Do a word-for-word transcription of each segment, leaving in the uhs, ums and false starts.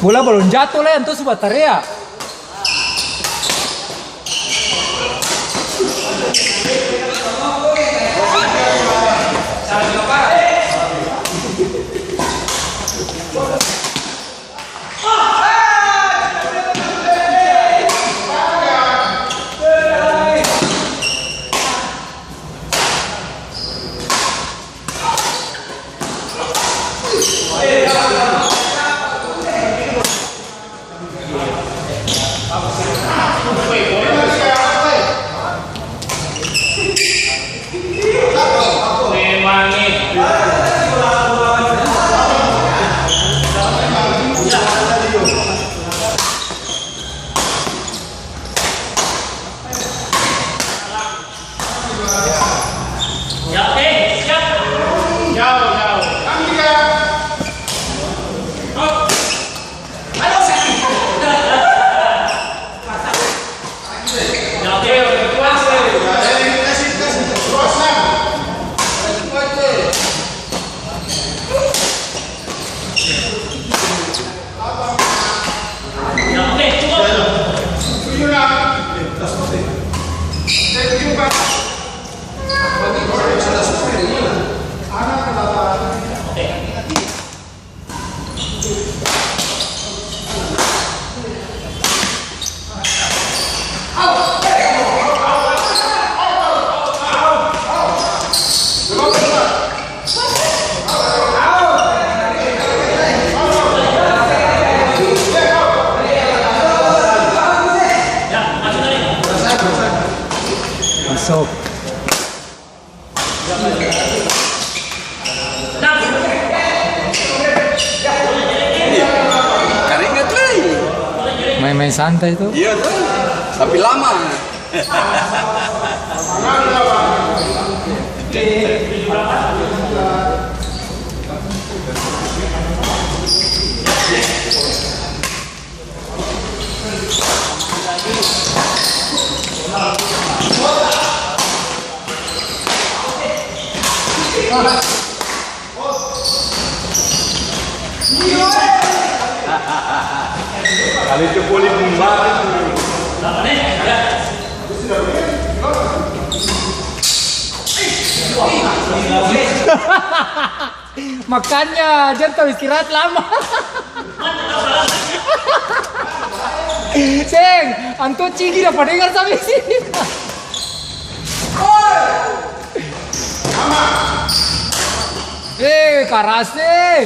Bola balong jato lai, antua su batarea. Masuk. Karingat lai. Main-main santai tu. Iya tu. Tapi lama. Kali itu poli pung balik. Makanya, jang tau istirahat lama. Seng, antua cigi dapa dengar sampe sini. Eh, karase.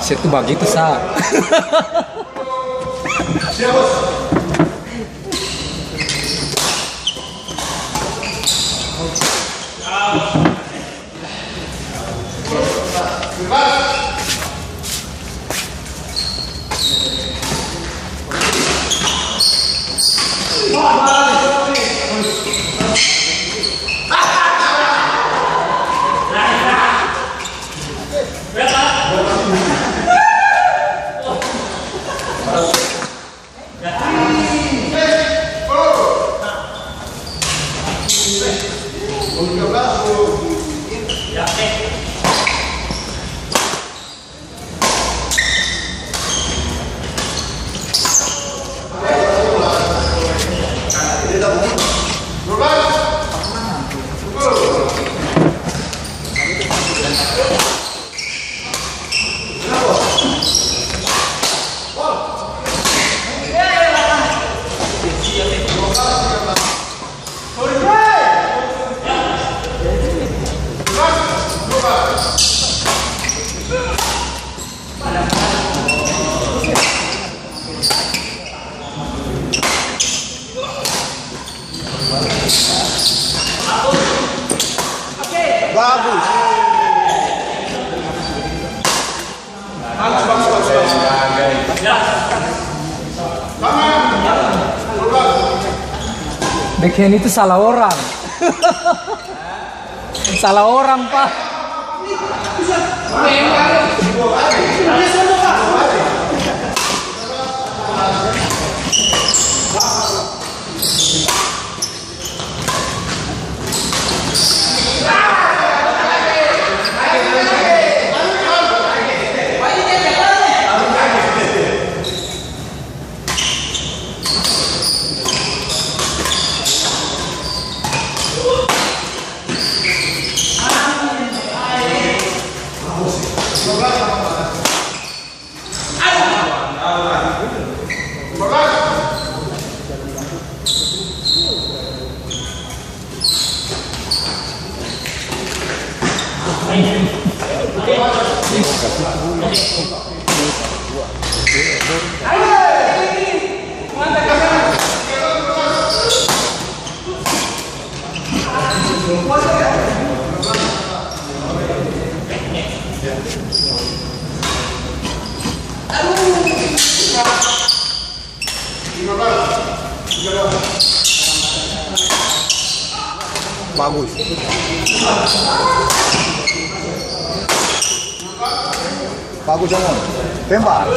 Set tu bagitu sa. Ken itu salah orang. Salah orang, Pak. Bagus. Bagus, Omong. Tembak.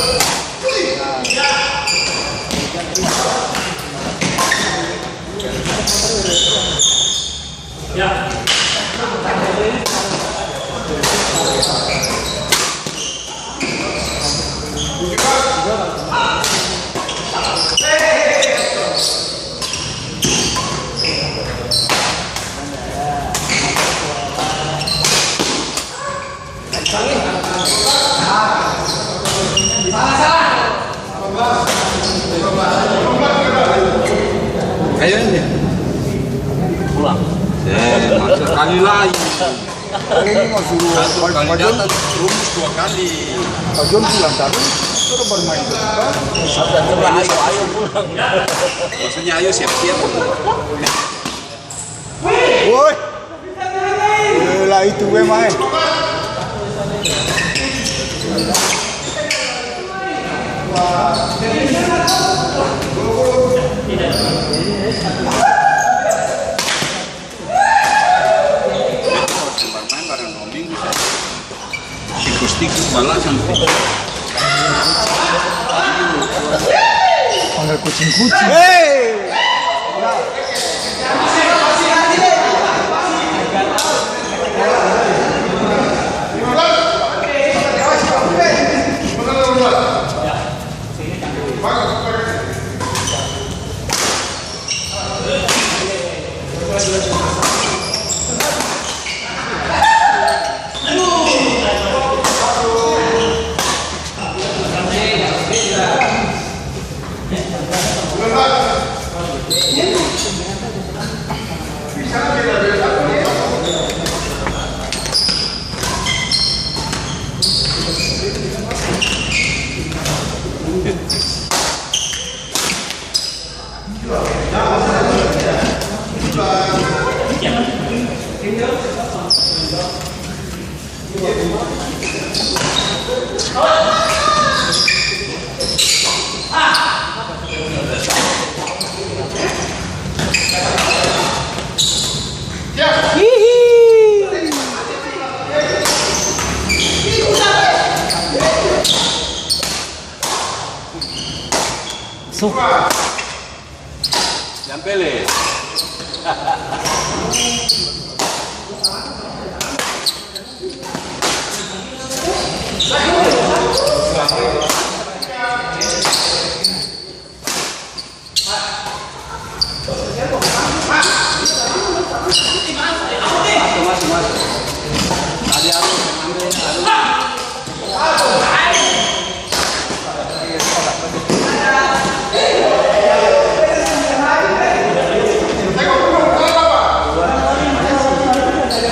Ayo ini. Pulang. Eh, masa sekali lagi. Kali ini mau suruh Satu kali Pak John, datang, rumus dua kali. Pak John pulang, tapi suruh bermain terbuka. Ayo, ayo pulang. Maksudnya ayo siap-siap. Woi. Eh, lah itu memang, eh. Beta kalo seng barmaeng bareng dua minggu sa tikus-tikus balasan tu. Panggel kucing-kucing. Hei! Sok. Jam pele.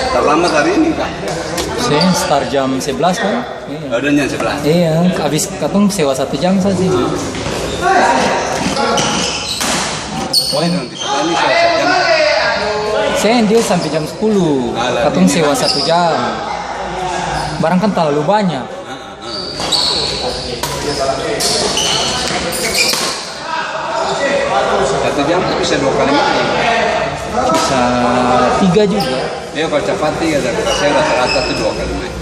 Terlambat hari ini, Kak? Seng, start jam sebelas kan? Iya. Oh, udah jam sebelas. Iya, abis katong sewa satu jam saja. Oh, ini nanti sewa satu jam. Seng, dia sampe jam sepuluh. Alah, katong ini sewa satu jam. Barang kan talalu banya. Satu jam tu bisa dua kali makan. Sisa tiga juga. Iya, kalau capati ada, saya rata-rata tuh dua kali main.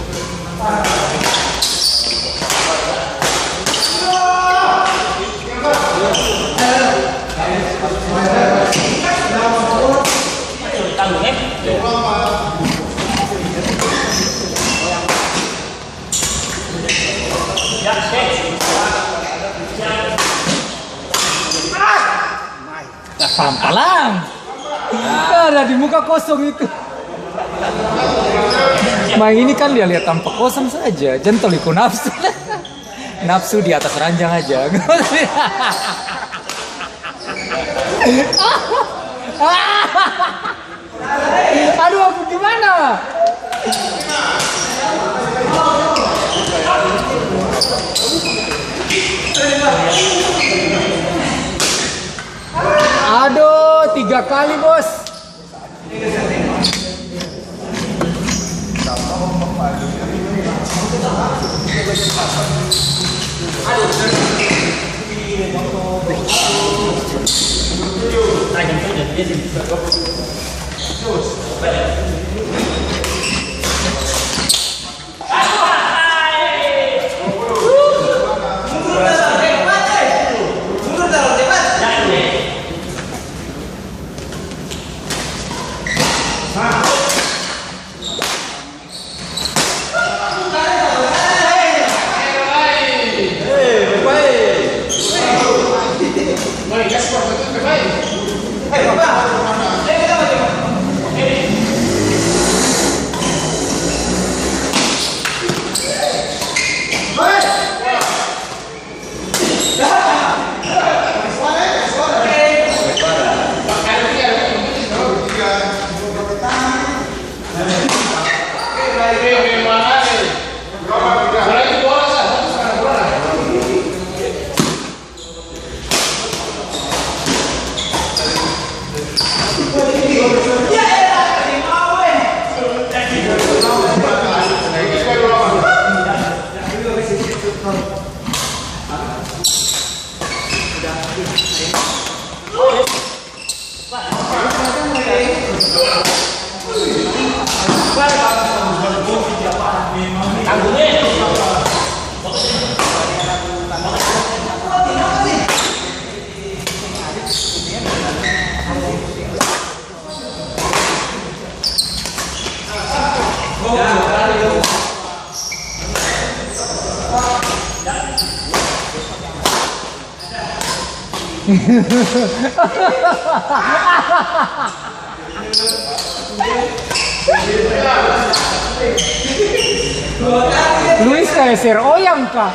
Sampalang. Ada di muka kosong itu. Main ini kan lia-lia tampa kosong saja, jang toliku nafsu. Nafsu di atas ranjang aja. Aduh, aku gimana? Aduh, tiga kali, Bos. Luis kaya ser oyang ka.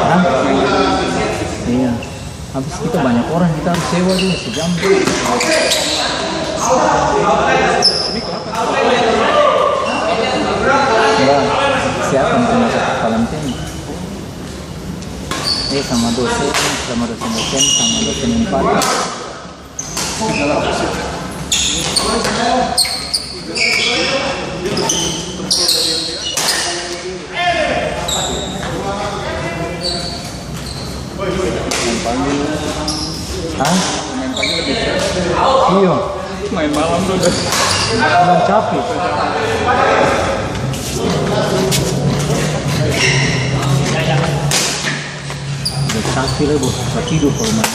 Hah? Iya. Habis kita banyak orang, kita harus sewa juga sejam. Enggak, siapa yang punya Valentine? Eh, sama dosen, sama dosen-dosen, sama dosen unpad. Main pagi. Hah? Main pagi lebih sehat. Iya. Main malam tuh udah. Udah capek. Udah capek lah, Bos. Udah tidur kalau main.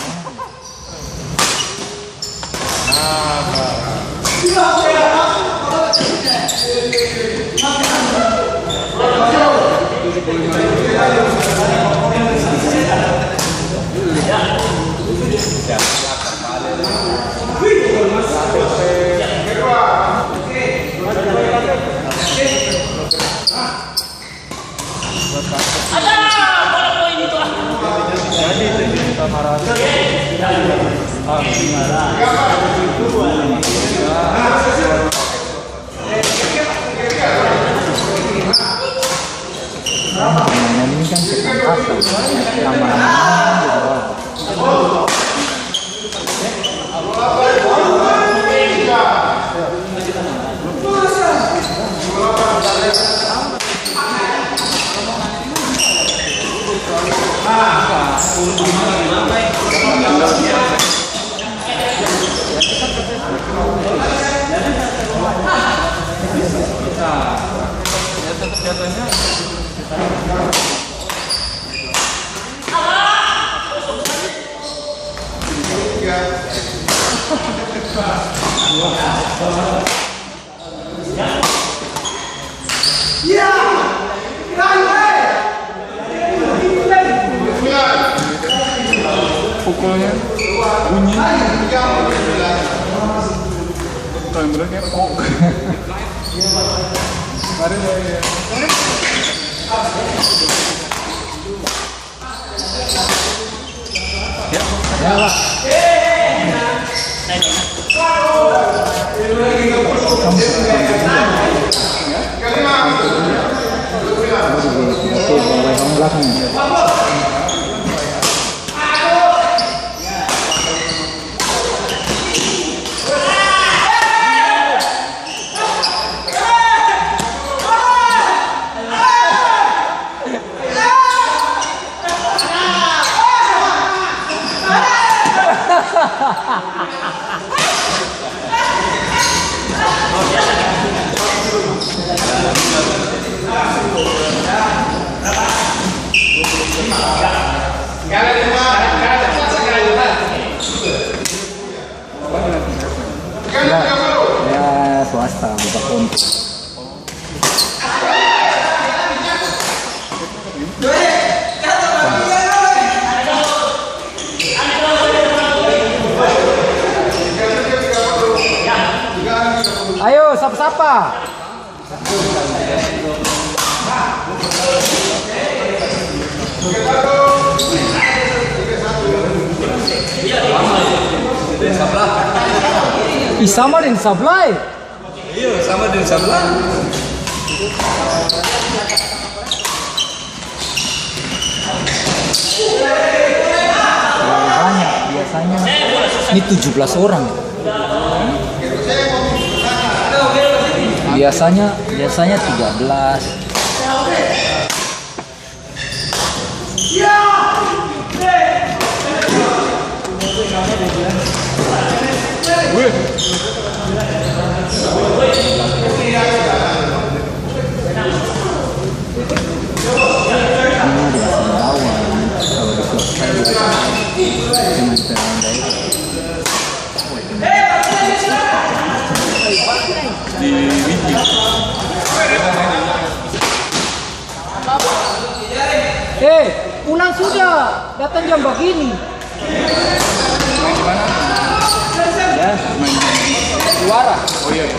Permainan ini kan ketangkasan, lama-lama main jadi bagus. Pukulnya, bunyi. Bukan, bener kayak pok. Mari, mari, ya. Ya, ya, swasta, buka konten. Ayo, sapa-sapa? Ih, sama deng sabla e. Iyo, sama deng sabla. Terlalu banyak, biasanya ini tujuh belas orang. Biasanya, biasanya tiga belas. Eh, pulang sudah, datang jam bagini. Main di mana? Ya, main di mana? Suara. Oh iya, iya.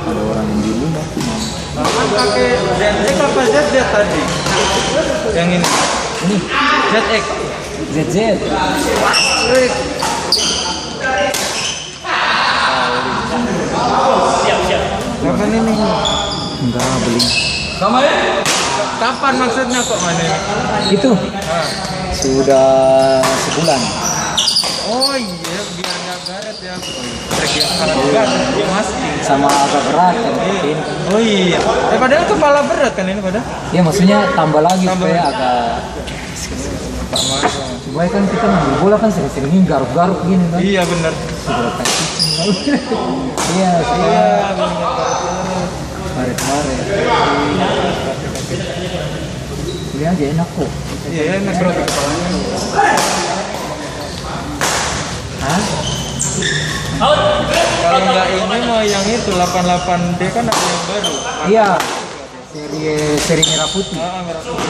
Ada orang yang di rumah tuh, Mam. Bapak pakai Z X apa Z Z tadi? Yang ini. Ini. Z X. Z Z. Kapan ini? Enggak, belum. Sama ya? Kapan maksudnya kok mana ini? Itu. Ah. Sudah sebulan. Oh iya, biar nggak garet ya. Trek yang sangat berat, dia masking. Sama agak berat kan, iya. Oh iya. Eh, padahal kepala berat kan ini padahal? Iya, maksudnya tambah lagi. Tambah supaya lagi. Agak Supaya kan kita main bola kan sering-sering ini garuk-garuk gini kan. Iya, bener. Sudah kayak kucing. Iya, supaya iya, bener. Karet-karet. Ini aja enak kok. Iya, enak. Berat kepalanya. Hah? Kalau nggak ini mau yang itu, delapan delapan D kan ada yang baru. Iya. Seri, seri merah putih. Ah, merah putih.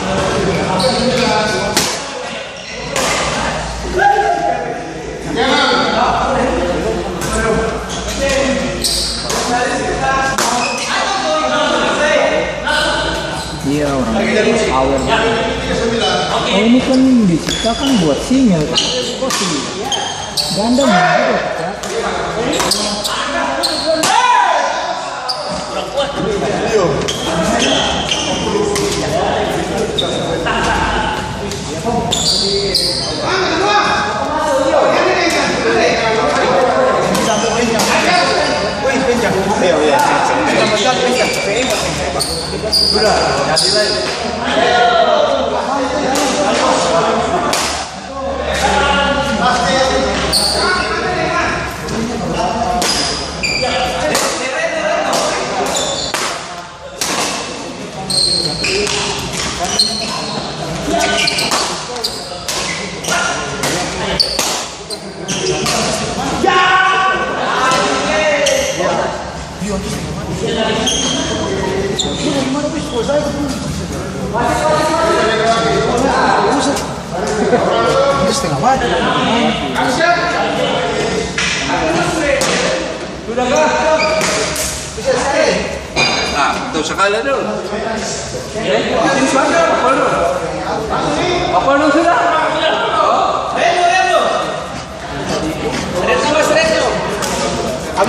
Ini kan diciptakan buat single, kosong. Ganda mau juga, Kak. Setengah mati. Sudah kah? Ah, tau sakali dong. Eh, bikin suara, apa dong? Apa dong sudah?